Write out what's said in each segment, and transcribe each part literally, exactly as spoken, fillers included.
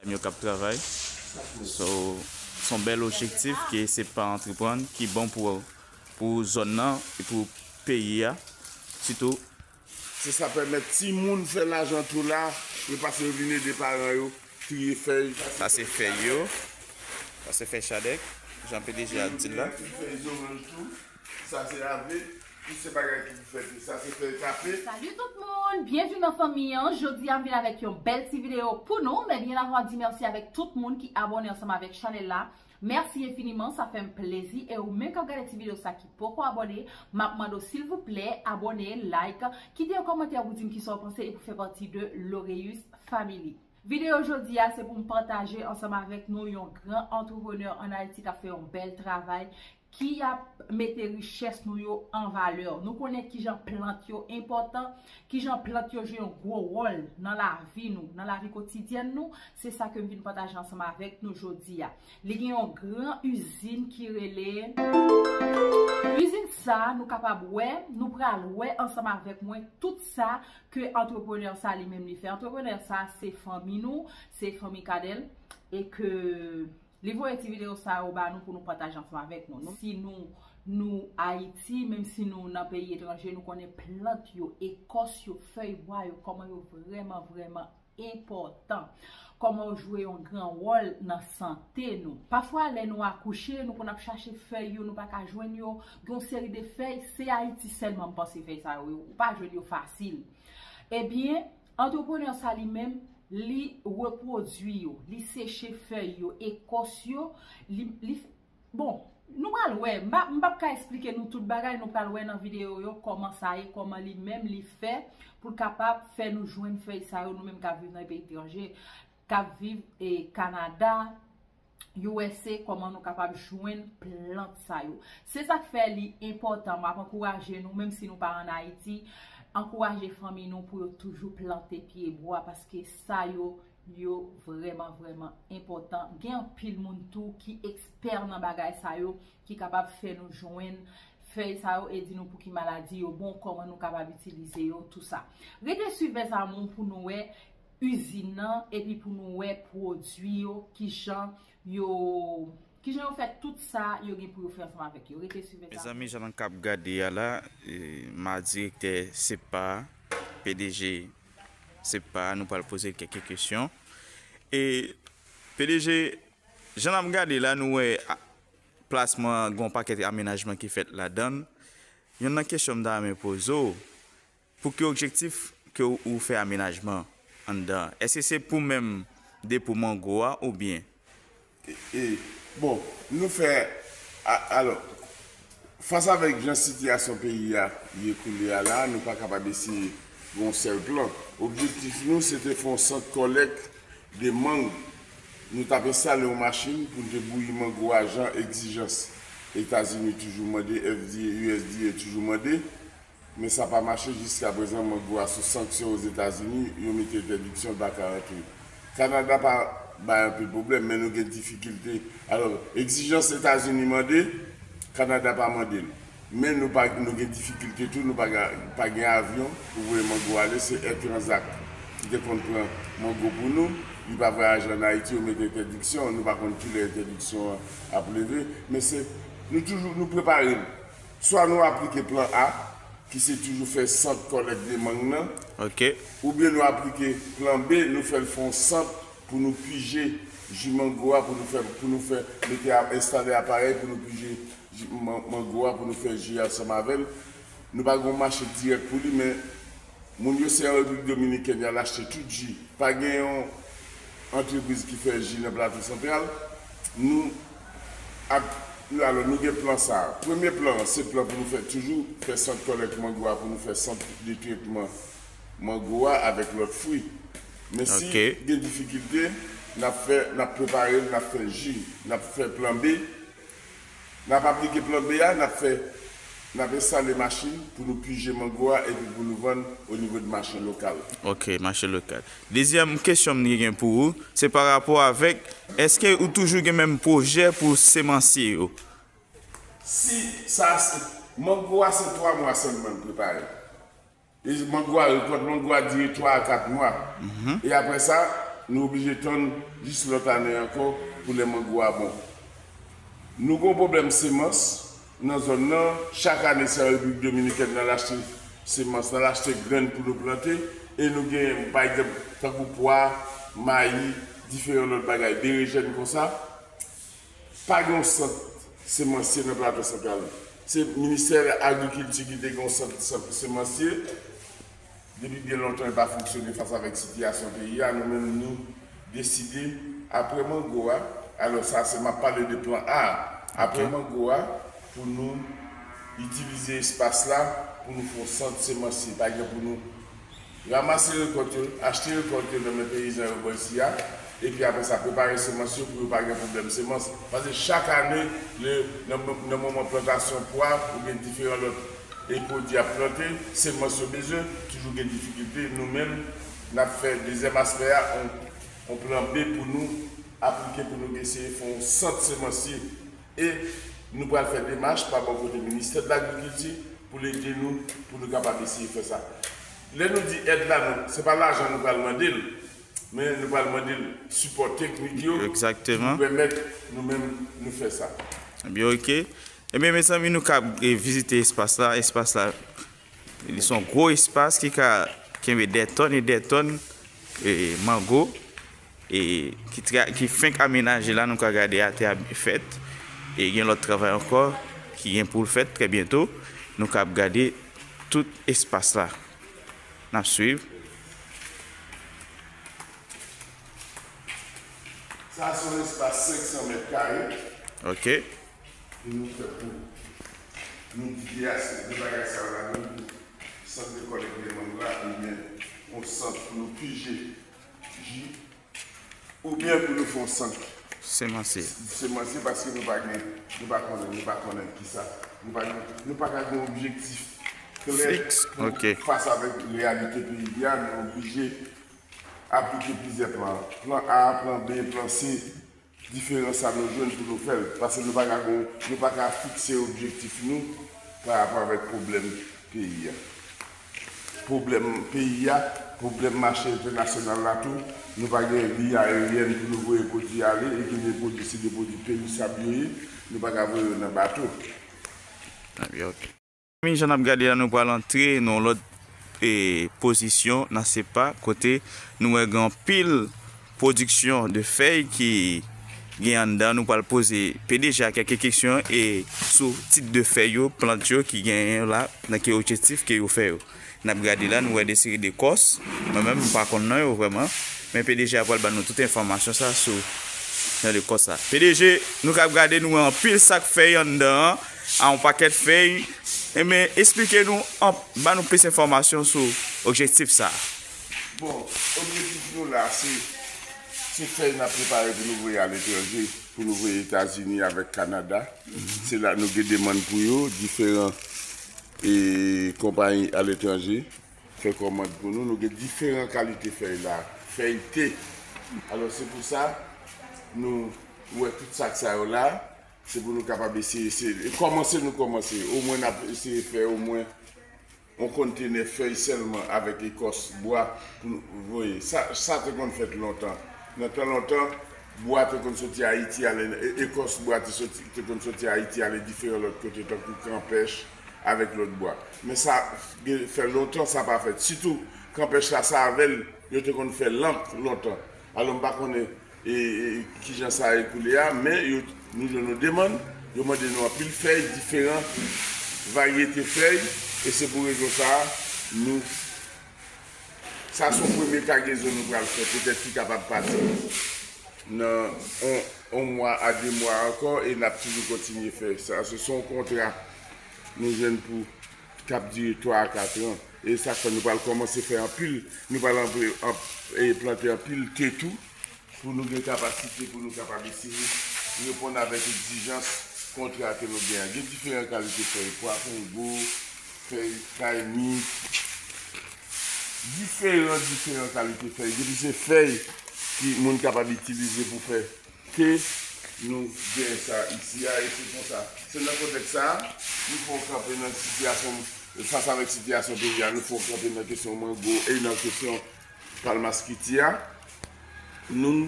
Yo k ap travay. So, se yon bèl objektif ke SEPA antreprann ki bon pou, pou zòn nan e pou peyi a. Sitou, se sa pèmèt timoun fè lajan tou la, yo pase yo vin ede paran yo triye fèy. Sa se fèy yo. Sa se fèy chadèk, jan P D G a di l la. Fèy zoranj tou. Sa se ave. Tout se bagay ki pou fèt, sa se fèy kafe. Salut tout moun, byenvini nan fanmi an. Jodi a m vin avèk yon bèl ti videyo pou nou, men byen avan di mèsi avèk tout moun ki abòne ansanm avèk chanèl la. Mèsi enfiniman, sa fè m plezi. E ou menm k ap gade ti videyo sa ki poko abòne, m ap mande w silvouplè abòne, like, kite yon kòmantè pou di m kisa w panse e pou fè pati de Loreus Family. Videyo jodi a se pou m pataje ansanm avèk nou yon gran antreprenè ann Ayiti k ap fè yon bèl travay, ki ap mete richès nou yo an valè. Nou konnen kijan plant yo enpòtan, kijan plant yo jwe yon gwo wòl nan lavi nou, nan lavi kotidyèn nou. Se sa ke m vin pataje ansanm avèk nou jodi a. Li gen yon gran izin ki rele izin sa, nou kapab wè, nou pral wè ansanm avèk mwen tout sa ke antreprenè sa li menm li fè. Antreprenè sa se fanmi nou, se fanmi Kadèl, e ke li voye ti videyo sa yo ba nou pou nou pataje ansanm avèk nou. Nou, si nou, nou Ayiti, menm si nou nan peyi etranje, nou konnen plant yo, ekòs yo, fèy bwa yo, kòman yo vrèman, vrèman enpòtan. Kòman yo jwe yon gran wòl nan sante nou. Pafwa, lè nou akouche, nou konn ap chache fèy yo, nou pa ka jwenn yo. Gen yon seri de fèy, se Ayiti sèlman m panse fèy sa yo, ou pa jwenn yo fasil. Ebyen, antreprenè sa li menm, li repwodui yo, li seche fèy yo, ekòs yo, li, li, bon, nou pral wè, m pa, m p ap ka eksplike nou tout bagay, nou pral wè nan videyo yo kòman sa ye, kòman li menm li fè pou l kapab fè nou jwenn fèy sa yo, nou menm k ap viv nan peyi etranje, k ap viv e Kanada, U S A, kòman nou kapab jwenn plant sa yo. Se sa k fè li enpòtan, m ap ankouraje nou, menm si nou pa ann Ayiti, ankouraje fanmi nou pou yo toujou plante pye bwa, paske sa yo, yo vrèman, vrèman enpòtan. Gen anpil moun tou ki ekspè nan bagay sa yo, ki kapab fè nou jwenn fèy sa yo e di nou pou ki maladi yo bon, kòman nou kapab itilize yo, tou sa. Rete swiv Mes Amours pou nou wè izin nan, epi pou nou wè pwodui yo, kijan yo, kijan yo fè tout sa yo gen pou yo fè ansanm avèk yo. Rete swiv Mes Amours. Mezanmi, jan n k ap gade a la, e, m a direktè SEPA, P D G SEPA, nou pral poze l kèk kesyon. E, P D G, jan n ap gade la, nou wè a, plasman, gen yon pakèt amenajman ki fèt ladan l. Yonn nan kesyon m ta renmen poze w, pou ki objektif ke w, ou fè amenajman anndan? Èske se pou menm depo mango a oubyen? E, e, bon, nou fè, a, alò, fas avèk jan sitiyasyon peyi a ye koulye a la, nou pa kapab eseye gen yon sèl plan. Objektif nou, se te fè yon sant kòlèk de mang. Nou t ap enstale yon machin pou n te bouyi mango a jan egzijans Etazini toujou mande, F D A, U S D A toujou mande. Men sa pa mache jiskaprezan, mango a sou sanksyon Ozetazini, yo mete entèdiksyon, l pa ka rantre. Kanada pa bay anpil pwoblèm, men nou gen difikilte. Alò, egzijans Etazini mande, Kanada pa mande l. Men nou pa, nou gen difikilte tou, nou pa, pa gen avyon pou voye mango ale, se Air Transac ki te konn pran mango pou nou, li pa vwayaje ann Ayiti, yo mete entèdiksyon, nou pa konn kilè entèdiksyon an ap leve, men se, nou toujou, nou prepare n. Swa nou aplike plan A, ki se toujou fè sant kòlèk de mang nan, oubyen nou aplike plan B, nou fè l fè yon sant pou nou pije ji mango a, pou nou fè, pou nou fè, mete a, enstale aparèy pou nou pije ji, man-, mango a, pou nou fè ji ansanm avè l. Nou pa gen yon mache dirèk pou li, men moun yo se an Repiblik Dominikèn, y al achte tout ji. Pa gen yon antrepriz ki fè ji nan Plato Santral. Nou ap, alò, nou gen plan sa a. Premye plan an, se plan pou nou fè toujou, fè sant kòlèk mango a, pou nou fè sant de tretman mango a avèk lòt fwi. Men si gen difikilte, n ap fè, n ap prepare l, n ap fè ji, n ap fè plan B. N ap aplike plan B a, n ap fè, n ap enstale machin pou nou pije mango a epi pou nou vann o nivo de mache lokal. Ok, mache lokal. Dezyèm kesyon m gen pou ou, se pa rapò avèk, èske ou toujou gen menm pwojè pou semansi yo? Si sa, se, mango a se twa mwa sèlman l prepare. E mango a, rekòt mango a dire twa a kat mwa. E apre sa, Nou oblije tann jis lòt ane ankò pou lè mango a bon. Nou gen yon pwoblèm semans nan zòn nan. Chak ane, se an Repiblik Dominikèn n al achte semans, n al achte grenn pou nou plante. E nou gen, pa egzanp, tankou pwa, mayi, diferan lòt bagay, berejèn konsa. Pa gen yon sant semansye nan Plato Santral. Se Ministè Agrikilti ki te gen yon sant, sant semansye. Depi byen lontan, li pa fonksyone fas avèk sitiyasyon peyi a. Nou menm, nou deside, apre mango a, alò sa, se m ap pale de plan A, apre mango a, pou nou itilize espas la pou nou fè yon sant semansye. Pa egzanp, pou nou ranmase rekòt yo, achte rekòt yo nan men peyizan yo bò isi a, epi apre sa, prepare semans yo pou yo pa gen pwoblèm semans. Paske chak ane, le, nan, nan moman plantasyon pwa oubyen diferan lòt e pwodui ap plante, semans yo bezwen, toujou gen difikilte. Nou menm, n ap fè dezyèm aspè a, on, on plan B pou nou aplike, pou nou eseye fè yon sant semansye. E nou pral fè demach pa bò kote Ministè de Lagrikilti pou l ede nou, pou nou kapab eseye fè sa. Lè nou di èd la, nou, se pa lajan nou pral mande l, men nou pral mande l sipò teknik yo ki pou pèmèt nou menm nou fè sa. Ebyen, oke. Ebyen, mezanmi, nou ka, e, vizite espas la. Espas la, li se yon gwo espas ki ka kenbe dè tòn e dè tòn, e, mango, e, ki tra-, ki fenk amenaje la. Nou ka gade atè a fèt. E gen lòt travay ankò ki gen pou l fèt trè byento. Nou ka ap gade tout espas la. N ap swiv. Sa se yon espas senk san mèt kare. Ok. Pou nou fè pou nou di de bagay sa yo ladan l pou sant de kòlèk de manm la, oubyen yon sant pou nou pije ji, oubyen pou nou fè yon sant semansye. Semansye, paske nou pa gen, nou pa konnen, nou pa konnen kisa. Nou pa gen, nou pa ka gen objektif klè pou fas avèk reyalite peyi a, nou oblije aplike plizyè plan. Plan A, plan B, plan C. Diferans sa nou jwenn pou nou fè l, paske nou pa ka gon, nou pa ka fikse objektif nou pa rapò avèk pwoblèm peyi a. Pwoblèm peyi a, pwoblèm mache entènasyonal la tou, nou pa gen liy ayeryèn pou nou voye pwodui ale, e gen de pwodui, se de pwodui perisab yo ye, nou pa ka voye yo nan bato. Trè byen, ok. Jan n ap gade la, nou pral antre nan yon lòt, e, pozisyon nan sepa, kote nou wè gen anpil pwodiksyon de fèy ki gen anndan. Nou pral poze P D G a kèk kesyon, e, sou tip de fèy yo, plant yo ki genyen la, nan ki objektif ke yo fè yo. N ap gade la, nou wè de seri de kòs. Mwen menm, m pa konn non yo vrèman. Men P D G a pral ban nou tout enfòmasyon sa sou jan de kòs la. P D G, nou k ap gade, nou wè anpil sak fèy anndan an, a yon pakèt fèy. Enben, esplike nou, an, ban nou plis enfòmasyon sou objektif sa. Bon, objektif nou la, se, se fèy n ap prepare pou nou voye aletranje, pou nou voye Etazini avèk Kanada. Se la nou gen demann pou yo, diferan, e, konpayi aletranje fè kòmand pou nou. Nou gen diferan kalite fèy la. Fèy te. Alò, se pou sa, nou wè tout sak sa yo la. Se pou nou kapab eseye, eseye. E kòmanse, nou kòmanse. Omwen, n ap eseye fè omwen yon kontenè fèy sèlman avèk ekòs bwa pou nou voye. Sa, sa te konn fèt lontan. Nan tan lontan, bwa te konn soti Ayiti ale, e, ekòs bwa te soti, te konn soti Ayiti ale diferan lòt kote, tankou kanpèch, avèk lòt bwa. Men sa gen, fè lontan sa pa fèt. Sitou, kanpèch la, sa avè l, yo te konn fè lank lontan. Alò, m pa konnen, e, e, kijan sa ye koulye a, men yo, nou jwenn yon demann, yo mande nou anpil fèy, diferan varyete fèy, e se pou rezon sa a, nou, sa se yon premye kagezon nou pral fè, petèt ki kapab pati nan yon, yon mwa a de mwa ankò, e n ap toujou kontinye fè sa. Se, se yon kontra nou jwenn pou k ap dire twa a kat an. E sa k fè nou pral kòmanse fè anpil, nou pral anpl-, anp-, e plante anpil te tou, pou nou gen kapasite pou nou kapab eseye reponn avèk egzijans kontra ke nou gen an. Gen diferan kalite fèy, pwa kongo, fèy kaymi, diferan, diferan kalite fèy. Depi se fèy ki moun kapab itilize pou fè te, nou gen sa isi a, e se konsa. Se nan kontèks sa a, nou fè yon kanpe nan sitiyasyon, fas avèk sitiyasyon peyi a, nou fè yon kanpe nan kesyon mango e nan kesyon palmaskiti a. nou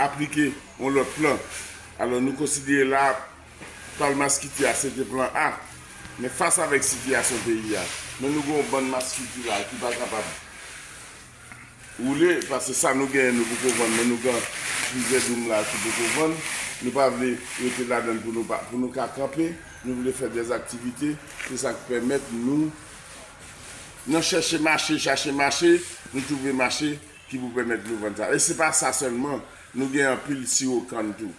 aplike yon lòt plan. Alò, nou konsidere la, Palmas City a, se te plan A. Men fas avèk sitiyasyon peyi a, men nou gen yon bann Mas City la ki pa kapab woule, paske sa nou genyen, nou poko vann, men nou gen plizyè doum la ki poko vann. Nou pa vle rete ladan l pou nou pa, pou nou ka kanpe. Nou vle fè dèzaktivite. Se sa k pèmèt nou, nan chèche mache, chache mache, nou twouve mache ki pou pèmèt nou vann sa. E se pa sa sèlman, nou gen anpil siwo kann tou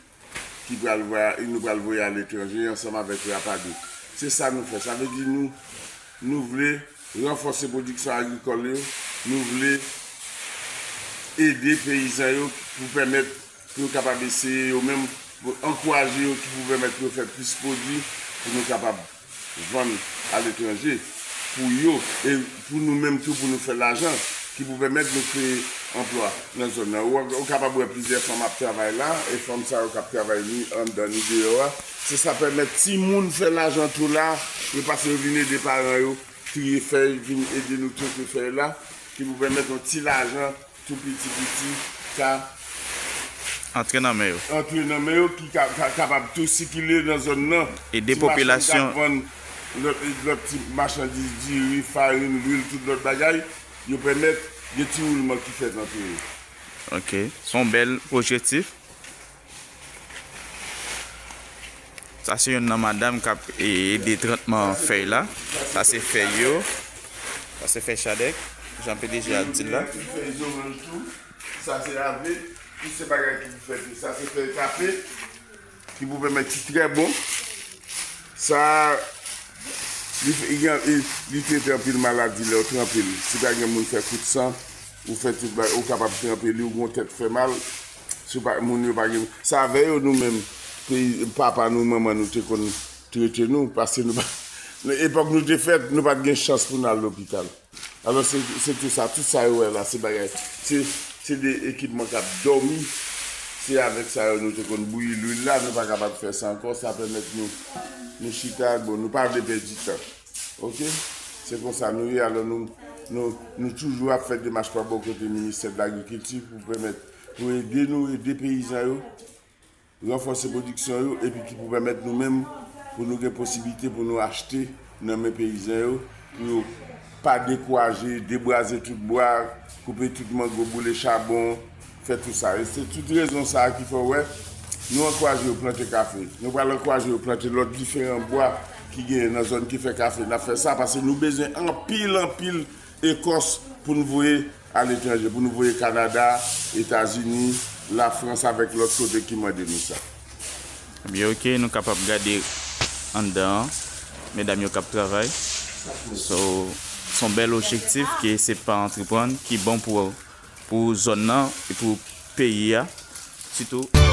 ki pral vwa-, nou pral voye aletranje ansanm avèk rapadou. Se sa nou fè. Sa vle di nou, nou vle ranfòse pwodiksyon agrikòl yo, nou vle ede peyizan yo pou pèmèt pou yo kapab eseye yo menm, pou ankouraje yo, ki pou pèmèt yo fè plis pwodui pou nou kapab vann aletranje pou yo e pou nou menm tou, pou nou fè lajan ki pou pèmèt nou kreye anplwa nan zòn nan. Ou, ou kapab wè plizyè fanm ap travay la, e fanm sa yo k ap travay ni anndan ni deyò a. Se sa pèmèt timoun fè lajan tou la, yo pase yo vin ede paran yo triye fèy, vin ede nou twoke fèy la, ki pou pèmèt yon ti lajan tou piti piti ka antre nan men yo. Antre nan men yo, ki ka, ka, kapab tou sikile nan zòn nan. Ede popilasyon. Ti machann k ap vann lòt, lòt ti machandiz, diri, farin, lwil, tout lòt bagay, yo pèmèt gen ti woulman ki fèt antre yo. Ok, se yon bèl pwojektif. Sa se youn nan madanm k ap, e, ede tretman fèy la. Sa se fèy yo. Sa se fèy chadèk, jan P D G a di l la. Fèy zoranj tou. Sa se ave. Tout se bagay ki pou fèt. Sa se fèy kafe ki pou pèmèt ki trè bon. Sa, li, li, li, li trete anpil maladi lè w tranpe l. Si pa gen moun fè kout san, ou fè tout bagay, ou kapab tranpe li, ou gon tèt fè mal. Si pa, moun yo pa gen, se avè yo nou menm, peyi, papa nou, manman nou te konn trete nou, paske nou pa, nan epòk nou te fèt, nou pa t gen chans pou n al lopital. Alò, se, se tout sa, tout sa yo wè la, se bagay, se, se de ekipman k ap dòmi, se avèk sa yo nou te konn bouyi lwil la, nou pa kapab fè sa ankò, sa pèmèt nou, nou chita, bon, nou pa vle pèdi tan. Ok? Se konsa nou ye, alò nou, nou, nou toujou ap fè demach pa bò kote Ministè de Lagrikilti pou pèmèt, pou ede nou, ede peyizan yo, ranfòse pwodiksyon yo, epi ki pou pèmèt nou menm, pou nou gen posiblite pou nou achte nan men peyizan yo, pou yo pa dekouraje, debwaze tout bwa, koupe tout mango, boule chabon, fè tout sa. E se tout rezon sa a ki fè w wè, nou ankouraje yo plante kafe. Nou pral ankouraje yo plante lòt diferan bwa ki genyen nan zòn ki fè kafe. N ap fè sa paske nou bezwen anpil, anpil ekòs pou n voye aletranje, pou n voye Kanada, Etazini, Lafrans avèk lòt kote ki mande nou sa. Ebyen, ok, nou kapab gade anndan an, medam yo k ap travay. So, se yon bèl objektif ke se pa antreprann ki bon pou, pou zòn nan e pou peyi a, sitou.